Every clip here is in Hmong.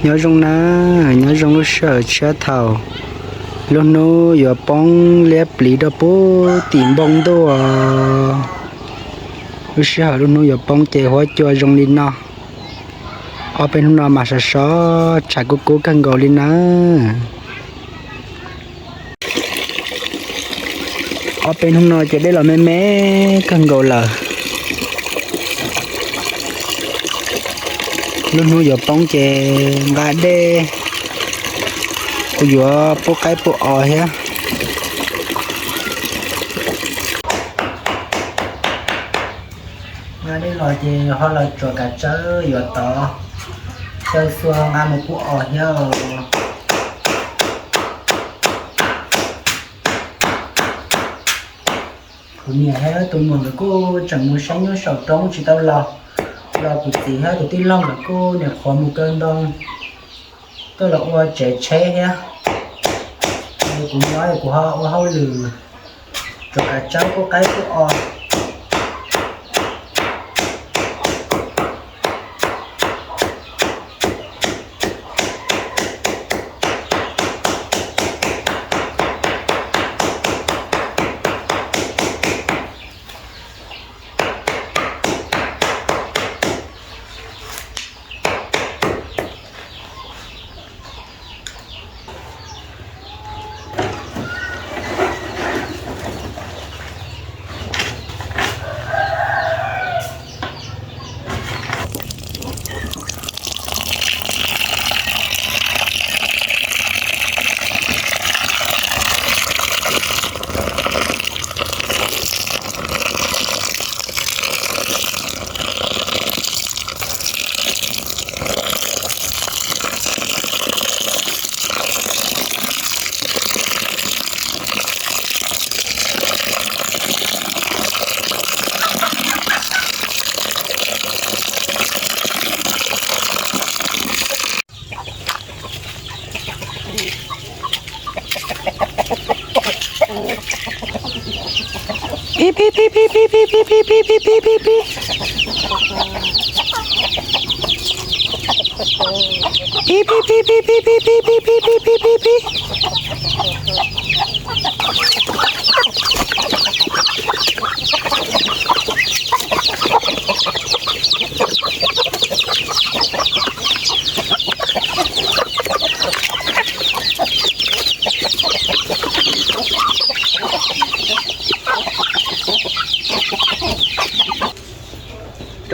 Nyob zoo na, nyob zoo lub sij hawm tshiab thaum. Lub hnub yuav poob liab pliv rau puag tim npoo ntuj. Lub sij hawm lub hnub yuav poob ces huab cua zoo li no. Ob peb hnub no mas sov sov tshav kub kub kawg nkaus li na. Ob peb hnub no ces dej los me me kawg nkaus lawm. Lub hnub yuav poob ces nqa dej, kuv yuav pub qaib pub os thiab. Nqa dej los ces ho los tsuav kav tsawb yuav tod, xyaw xua nqa mus pub os thiab os. Kuv niam thiab tus muam nkawd kuj tseem mus saib nyuj saum roob tsis tau los, los kuv txiv thiab tus tij laug nkawd kuj niam qhuav mus kaw ntoo, tuaj los ua tsev tsheb thiab. Es kuv nyob es kuv ho ua hauj lwm, tsuav kav tsawb pub qaib pub os.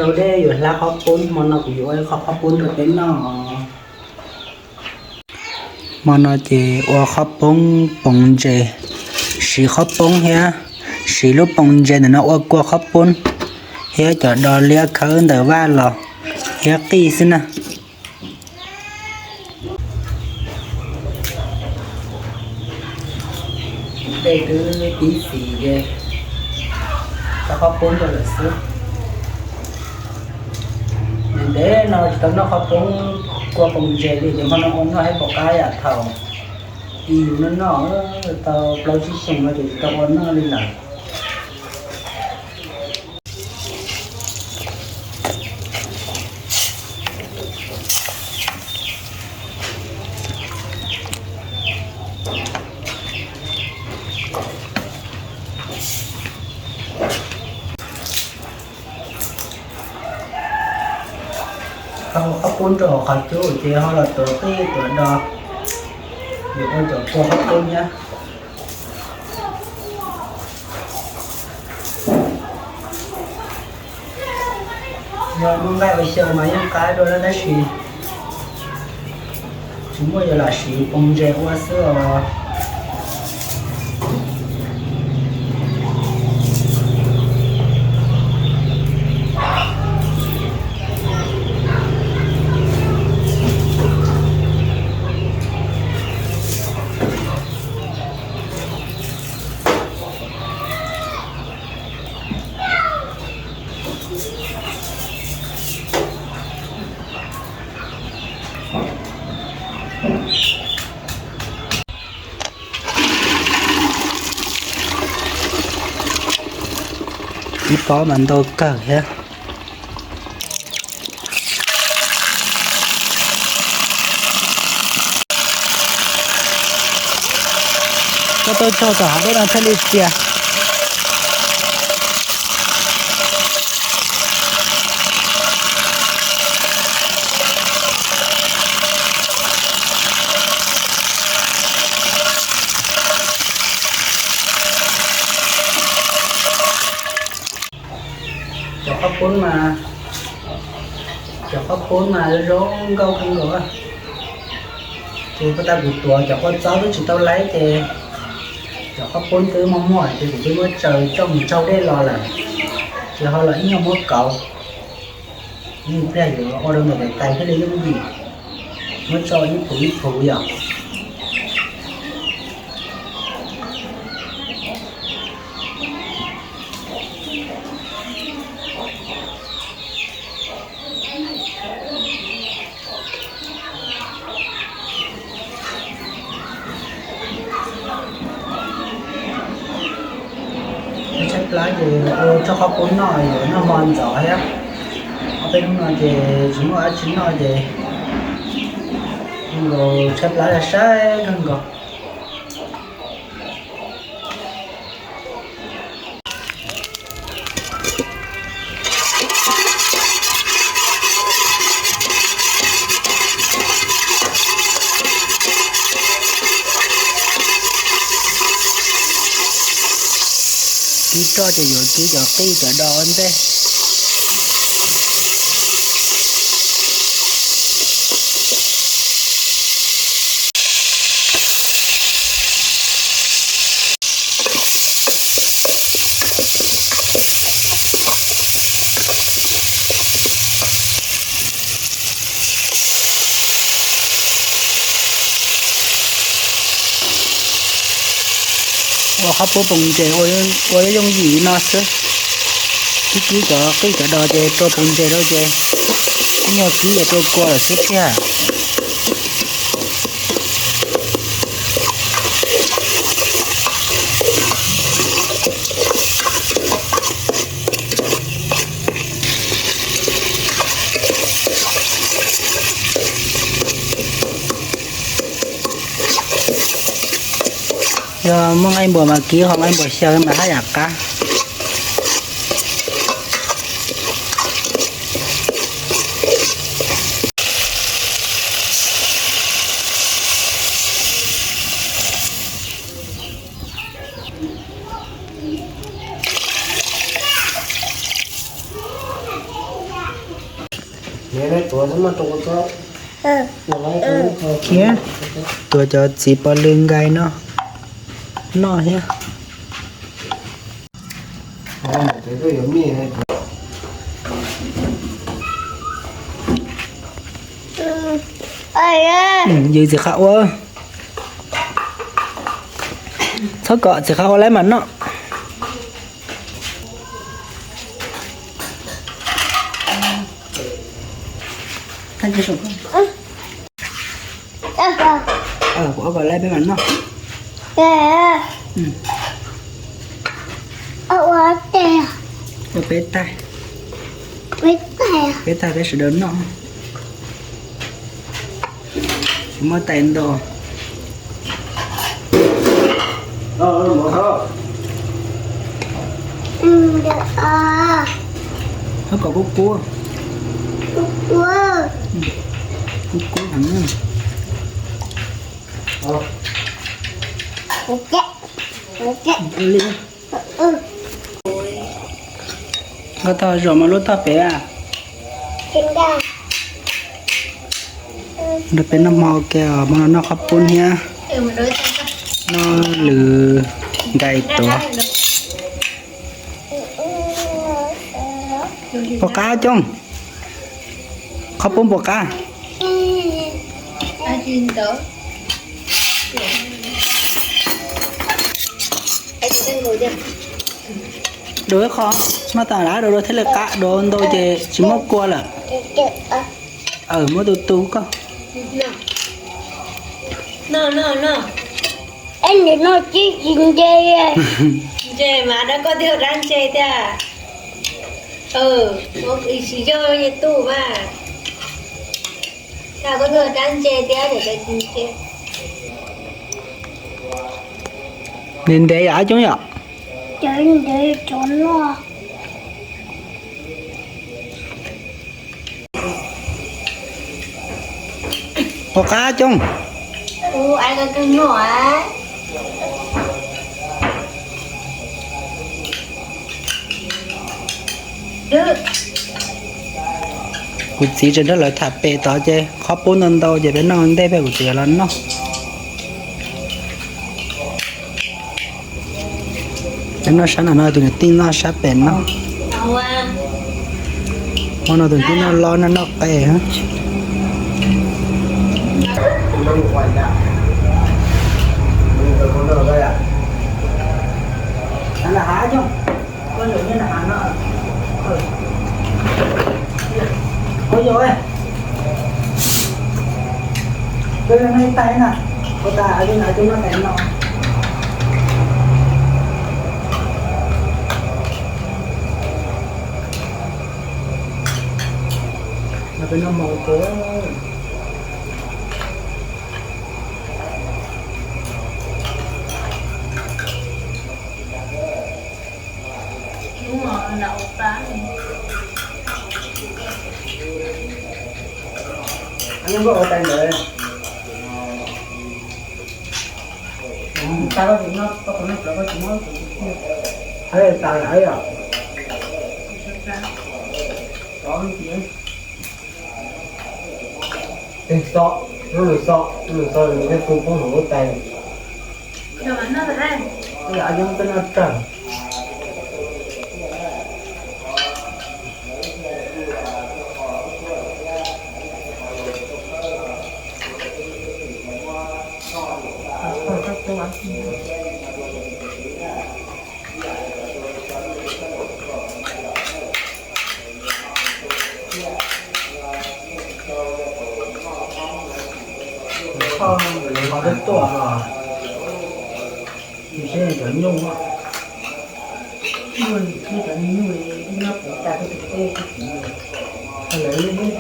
Rau dej yuav hlab qhob poob, hmo no kuv yuav ua ib qho qhob poob rau peb noj. Hmo no ces ua qhob poob poov ntses, siv qhob poob thiab siv lub poov ntses ntawm no ua kua qhob poob thiab cov dos liab khawb ntawm vaj los thiab qij xwb na. Dej twb tib xis ces tau qhob poob rau lawm xwb. Ntev no tsis tau noj qhob poob kua poov ntses li ces hmo no ua noj thiab pom qab yam thaum ib yus noj noj tau plaub tsib xyoos no ces tsis tau ua noj li lawm. Tau qhob poob rau hauv qhov cub ces ho los tuav qij tuav dos, yuav ua cov kua qhob poob thiab. Yog muaj nqaij ua xyaw mas yeej qab dua na tab sis tsis muaj, yuav lam siv poov ntses ua xwb os. Ib pob mas ntau kawg thiab. Tuaj txog tom hav dej no thiaj li txias. Cov qhob poob mas, cov qhob poob mas zoo nkauj kawg nkaus. Ces puag ta kuv tuav cov kua txob twb tsis tau laib ces cov qhob poob twb muag muag ces kuv twb muab tsaws coj mus tsaug dej los lawm. Ces ho los ib nyuag muab kauv, ib pliag yuav ua rau ntawm daim tais thiaj li yooj yim, muab tso ib phuv ib phuv yom. Tshaib plab ces ua tsob qhob poob noj yuav noj hmo ntxov thiab. Ob peb hnub no ces tsis muaj dab tsi noj ces nkaus tshaib plab saib kawg nkaus. Kib roj ces yuav kib cov qij cov do ua ntej. Ua qhob poob poom ntses ua yooj yim no xwb. Kib kib cov qij cov do ces rau poom ntses rau ces ib nyuag kib ces rau kua lawm xwb tiag. Yog muaj nqaij npua mas kib, ho nqaij npua xyaw mas haj yam qab. Thiab tuav cov txiv pov lw nkais no noj thiab. Yws txiv qha ua, txhob kom txiv qha ua laib mas noj. Kuv ua kom laib peb mam noj. Ua peb taig, peb taig peb sawv daws noj. Tsis muaj tais ntau. Txhob kom kub kub. Kub kub heev. Nkauj Tog, zaum mas lub tog pem a. Nrog peb noj hmo ua ke os, hmo no noj qhob poob thiab noj lws nkais tuav. Puas qab Cooj? Qhob poob puas qab? Dua ib qho, noj tas lawm dua dua thiaj li qab, dua ntau ces tsis muaj kua lawm. Muab tu tu koj. Ntses mas dab koj twb ua dab ntse tiag. Tsis yog yeej tub mas. Cas koj twb ua dab ntse tiag, ntses. Ntev ntev yom, Ab Coob yom? Ntev ntev cov no. Ua qab Coob. Kuv txiv tseem nrog lawv tham pem tod ces qhov pub ntau ntau ces peb noj ntej peb kuv txiv los noj. Peb noj sab nram no, tus niam tij noj sab pem no. Ua no tus tij noj loj noj noj qe. Xo, lub lwm xo, lub lwm xo nws thiaj kuj poob hauv lub tais. Ab Coob twb noj tsawg. Koj, lawv ho twb tuaj os. Yus saib cov nyuj, cov nyuj nyob puv tas rau tus teb, lawv lub hnub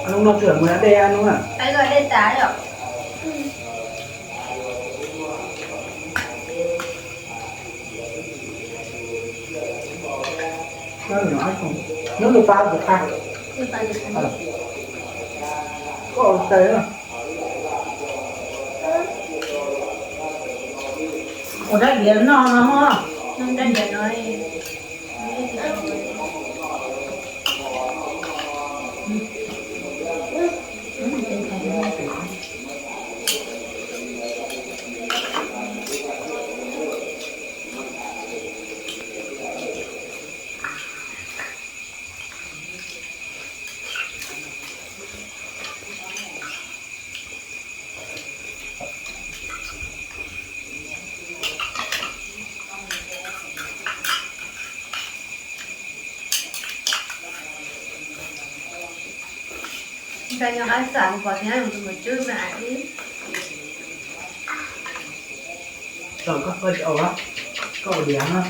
Hnub no tsis mus da dej hnub na. Hnub tus pab tus qab, koj ua tais na. Ua dab diav no no. Nqa nyo qab xam kuv pom tias yus tus mus tswb me ais ib. Tau koj, koj tsis ua, koj ua diav na.